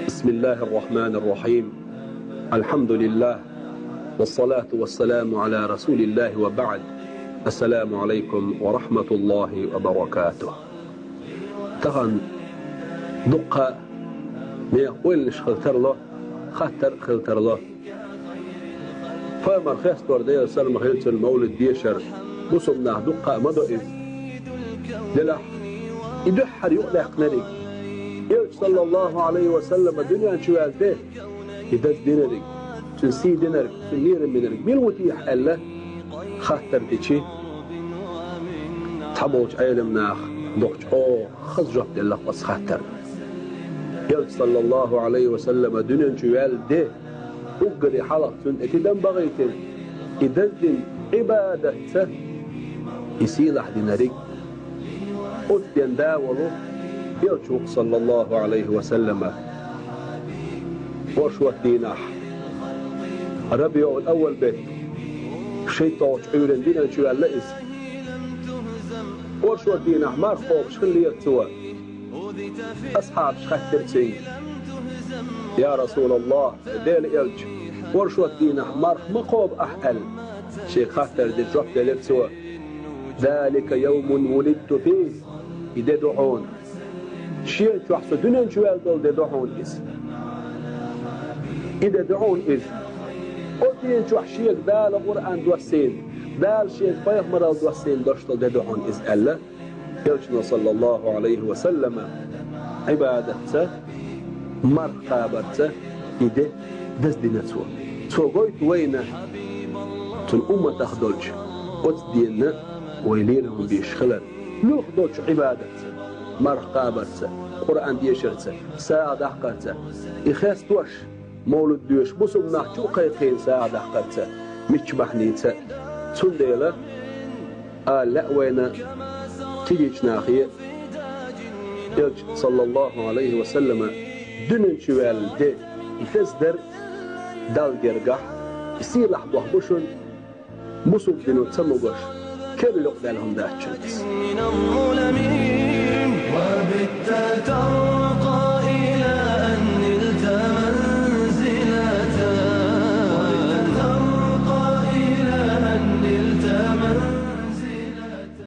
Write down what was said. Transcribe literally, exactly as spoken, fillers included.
بسم الله الرحمن الرحيم. الحمد لله. والصلاة والسلام على رسول الله وبعد. السلام عليكم ورحمة الله وبركاته. Тахан дукха мех ойланаш хила тарлу, хаттар хила тарлу. Пайхамар хестор, Делан салам хилда цунна, мовлид дешар бусалба наха дукха а ма до иза. Делахь, и дуьххьара юкъадаьккхинарг, Элча, саллаллаху Ӏалайхи ва саллама, дуьнен чу ваьлла де, и даза динарг, цуьнан сий динарг, цуьнан лерам бинарг мила ву техьа аьлла, хаттар дичи, цхьаболчу Ӏеламнаха дукха чӀогӀа хаза жоп делла оцу хаттарна. Элча, саллаллаху Ӏалайхи ва саллама, дуьнен чу ваьлла де, уггаре хьалха цунна тӀе тидам бахийтина, и даза дина Ӏибадатца и сийлахь динарг, оцу ден да волу Элча ву-кх, саллаллаху Ӏалайхи ва саллама. Оршот дийнахь, РабиӀул-Аввал беттан шийтталгӀачу Ӏуьйранна дуьнен чу ваьлла иза. Оршот дийнахь марха кхобуш хиллера цо. Асхьабаша хаьттира цуьнга: «Я Расулаллах, Делан Элча, оршот дийнахь марха ма кхобу ахь?» — аьлла. Шега хаттар дина жоп делира цо: «Залика йовмун вулидту фийхи». И де ду хьуна. Шена чохь со дуьнен чу ваьлла долу де ду хьуна иза. И де ду хьуна иза. Оцу дена чохь шега Дала Къуръан доссийна, Дала шега пайхамаралла доссийна долуш долу де ду хьуна иза аьлла. Элчано, саллаллаху Ӏалайхи ва саллама, Ӏибадатца, марха кхабарца и де даза дина цо. Цо гойту вайна, цуьнан умматах долчу оцу денна вай лерам беш хилар. Муьлхха долчу Ӏибадатца, марха кхабарца, Къуръан дешарца, сагӀа даккхарца, и хестош, мовлид доьшуш, бусалба нах чу а кхайкхийна сагӀа даккхарца, мичча бахьаница. Цундела ала лаьа вайна кегийчу нахе, Элча, саллаллаху Ӏалайхи ва саллама, дуьнен чу ваьлла де даза дар Далла гергахь, и сийлахь бохь бу шуна, бусалба дино ца могуш, керла юкъадаьлла хӀума дац шуна иза.